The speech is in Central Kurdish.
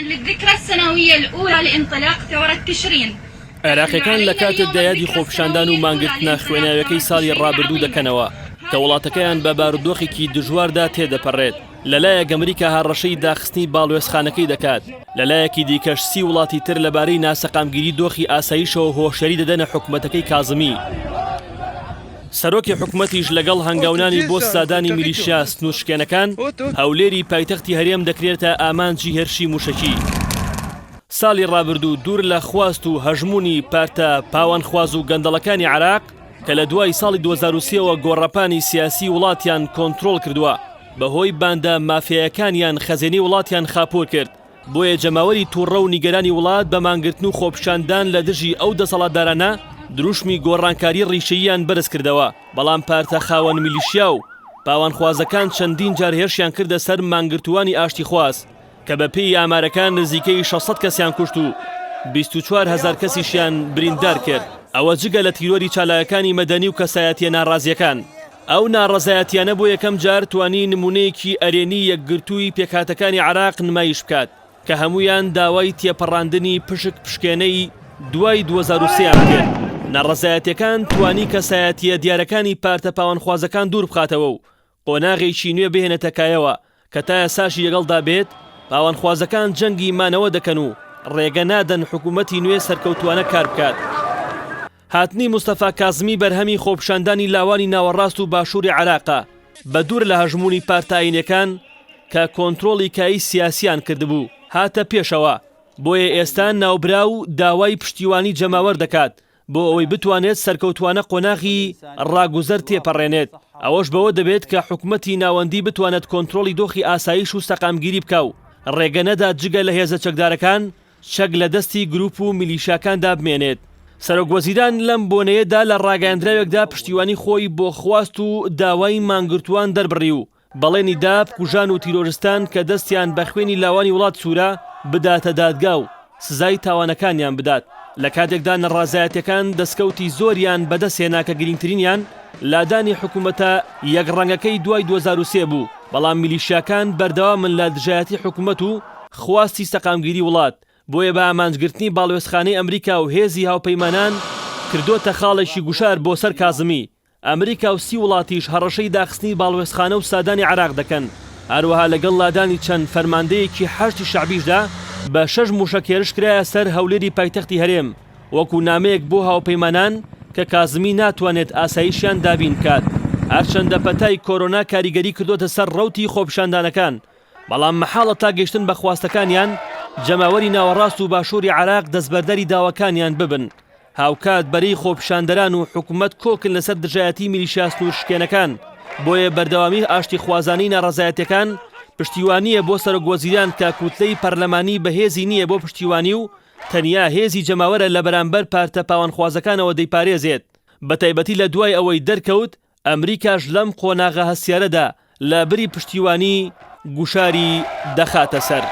للذکری السنویە الاولی لانطلاق ثورە تشرین. عێراقیەکان لە کاتێکدا یادی خۆپیشاندان و مانگرتنە خوێناویەکەی ساڵی ڕابردوو دەکەنەوە کە وڵاتەکەیان بە بارودۆخێکی دژواردا تێدەپەڕێت، لەلایەک ئەمریکا هەڕەشەی داخستنی باڵوێزخانەکەی دەکات، لەلایەکی دیکەش سی وڵاتی تر لەبارەی ناسەقامگیری دۆخی ئاسایشەوە هۆشیاری دەدەنە حکومەتەکەی کازمی. سەرۆکی حکومەتیش لەگەڵ هەنگاونانی بۆ سزادانی میلیشیا سنوورشکێنەکان، هەولێری پایتەختی هەرێم دەکرێتە ئامانجی هێرشی مووشەکی. ساڵی ڕابردوو دوور لە خواست و هەژموونی پارتە پاوانخواز و گەندەڵەکانی عێراق کە لە دوای ساڵی 2003 ەوە گۆڕەپانی سیاسی وڵاتیان کۆنترۆڵ کردووە، بەهۆی باندە مافیایەکانیان خەزێنەی وڵاتیان خاپوور کرد. بۆیە جەماوەری توڕە و نیگەرانی وڵات بە مانگرتن و خۆپیشاندان لە دژی ئەو دەسەڵاتدارانە دروشمی گۆڕانکاری ڕیشەییان بەرز کردەوە، بەڵام پارتە خاوەن میلیشیا و پاوانخوازەکان چەندین جار هێرشیان کردە سەر مانگرتووانی ئاشتیخواز کە بە پێی ئامارەکان نزیکەی 600 کەسیان کوشت و 24 هەزار کەسیشیان بریندار کرد، ئەوە جگە لە تیرۆری چالاکانی مەدەنی و کەسایەتیە ناڕازیەکان. ئەو ناڕەزایەتیانە بۆ یەکەم جار توانی نمونەیەکی ئەرێنی یەکگرتووی پێکهاتەکانی عێراق نمایش بکات کە هەموویان داوای تێپەڕاندنی پشک پشکێنەی دوای 2003 یان کرد. ناڕەزایەتیەکان توانی کەسایەتیە دیارەکانی پارتە پاوانخوازەکان دوور بخاتەوە و قۆناغێکی نوێ بهێنێتە کایەوە کە تا ئێستاشی لەگەڵدا بێت پاوانخوازەکان جەنگی مانەوە دەکەن و ڕێگە نادەن حکوومەتی نوێ سەرکەوتووانە کار بکات. هاتنی مستەفا کازمی بەرهەمی خۆپیشاندانی لاوانی ناوەڕاست و باشووری عێراقە، بە دوور لە هەژموونی پارتە ئایینیەکان کە کۆنترۆڵی کایی سیاسیان کردبوو، هاتە پێشەوە، بۆیە ئێستا ناوبراو داوای پشتیوانی جەماوەر دەکات بۆ ئەوەی بتوانێت سەرکەوتووانە قۆناغی ڕاگوزەر تێپەڕێنێت، ئەوەش بەوە دەبێت کە حکومەتی ناوەندی بتوانێت کۆنترۆڵی دۆخی ئاسایش و سەقامگیری بکا و ڕێگە نەدات جگە لە هێزە چەکدارەکان چەک لە دەستی گروپ و میلیشاکاندا بمێنێت. سەرۆکوەزیران لەم بۆنەیەدا لە ڕاگەیاندراوێکدا پشتیوانی خۆی بۆ خواست و داوای مانگرتووان دەربڕی و بەڵێنی دا بکوژان و تیرۆرستان کە دەستیان بە خوێنی لاوانی وڵات سوورە بداتە دادگا و سزای تاوانەکانیان بدات. لە کاتێکدا نەڕازایەتیەکان دەسکەوتی زۆریان بەدەست هێنا کە گرینگترینیان لادانی حکومەتە یەک ڕەنگەکەی دوای 2003 بوو، بەڵام میلیشیاکان بەردەوامن لە دژایەتی حکومەت و خواستی سەقامگیری وڵات، بۆیە بە ئامانجگرتنی باڵوێزخانەی ئەمریکا و هێزی هاوپەیمانان کردۆتە خاڵێکی گوشار بۆ سەر کازمی. ئەمریکا و سی وڵاتیش هەڕەشەی داخستنی باڵوێزخانە و سادانی عێراق دەکەن، هەروەها لەگەڵ لادانی چەند فەرماندەیەکی حەشدی شەعبیشدا بە شەش موشەک هێرش کرایە سەر هەولێری پایتەختی هەرێم وەکو نامەیەک بۆ هاوپەیمانان کە کازمی ناتوانێت ئاسایشیان دابین بکات. هەرچەندە پەتای کۆرۆنا کاریگەری کردۆتە سەر ڕەوتی خۆپیشاندانەکان، بەڵام مەحاڵە تا گەیشتن بە خواستەکانیان جەماوەری ناوەڕاست و باشووری عێراق دەستبەرداری داواکانیان ببن. هاوکات بەرەی خۆپیشاندەران و حکومەت کۆکن لەسەر دژایەتی میلیشیا سنوورشکێنەکان، بۆیە بەردەوامی ئاشتیخوازانەی ناڕەزایەتیەکان پشتیوانییە بۆ سەرۆکوەزیران کە کوتلەی پەرلەمانی بەهێزی نییە بۆ پشتیوانی و تەنیا هێزی جەماوەرە لە بەرامبەر پارتە پاوانخوازەکانەوە دەیپارێزێت بەتایبەتی لە دوای ئەوەی دەرکەوت ئەمریکاش لەم قۆناغە هەستیارەدا لە بری پشتیوانی گوشاری دەخاتە سەر.